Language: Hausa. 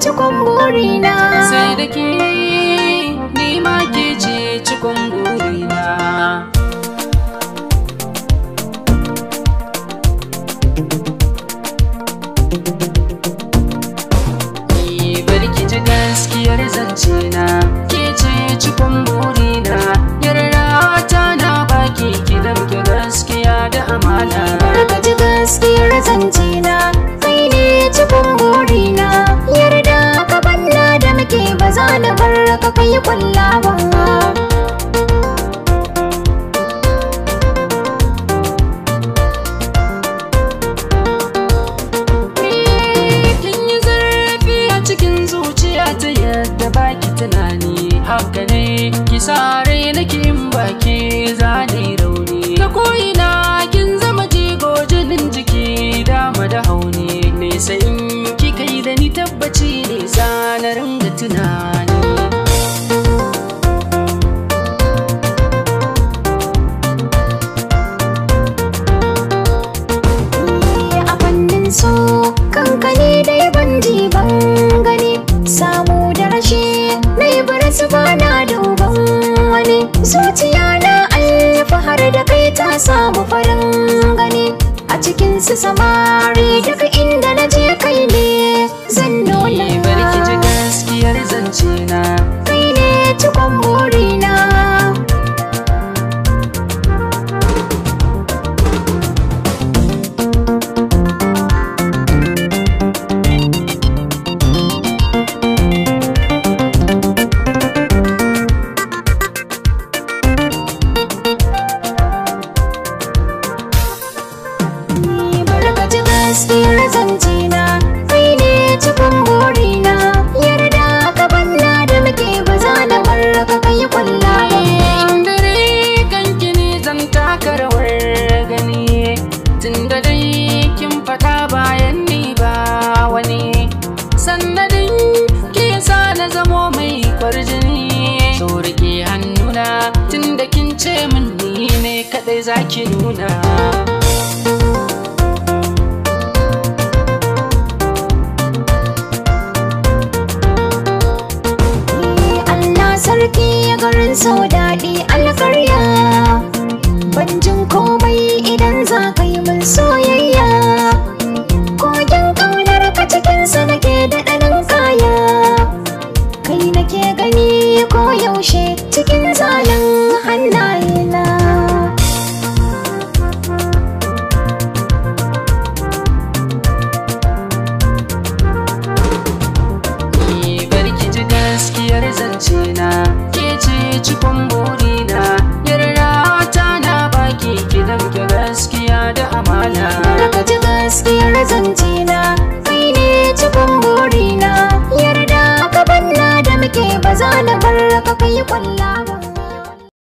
Cikon burina sai da ke, ni ma ke ce cikon burina. Ni bari ki ji gaskiyar zance na, ke ce cikon burina. Yarda ta na baki ki damke gaskiya da amana. Bari ka ji gaskiyar zance na, kai ne cikon burina. Yarda ka banna da muke ba za na bar ka kai kwalla ba. Kin yi zurfi a cikin zuciya ta yadda baki tunani. Haka ne ki sare nake in baki zane rauni. Ta ko'ina kin zama jigo jinin jiki dama da hauni. Nesa in kika yi da ni tabbaci ne zana ringa tunani. A fannin so kankane da yaban jiban gani, samu da rashi na yi baras ba na duban wani. Zuciya na alfahar da kai ta samu farin gani, a cikin su samari duk inda na je kai ne zan nuna. Ni bari ki ji gaskiyar zance na, kai ne cikon burina. Barka ji gaskiyar zance na, kai ne cikon burina. Yarda ka banna da muke ba za na bar ka kai kwalla ba. Dare kanki ne zan taka rawar gani, tunda dai kin faɗa bayan ni ba wani. Sannadin ke sa na zamo mai kwarjini, so rike hannuna tunda kin ce min ni ne kaɗai zaki nuna. Allah sarki garin sau daɗi alkarya, ban jin komai idan za ka yi min soyayya. Kogin ƙaunar ka cikinsa nake da ɗanin kaya, kai nake gani ko yaushe cikin zalin hannayena. Ni bari ki ji gaskiyar zance na, ke ce cikon burina. Yarda ta na baki ki damke gaskiya da amana. Barka ji gaskiyar zance na, kai ne cikon burina. Yarda ka banna da muke ba za na bar ka kai kwalla ba.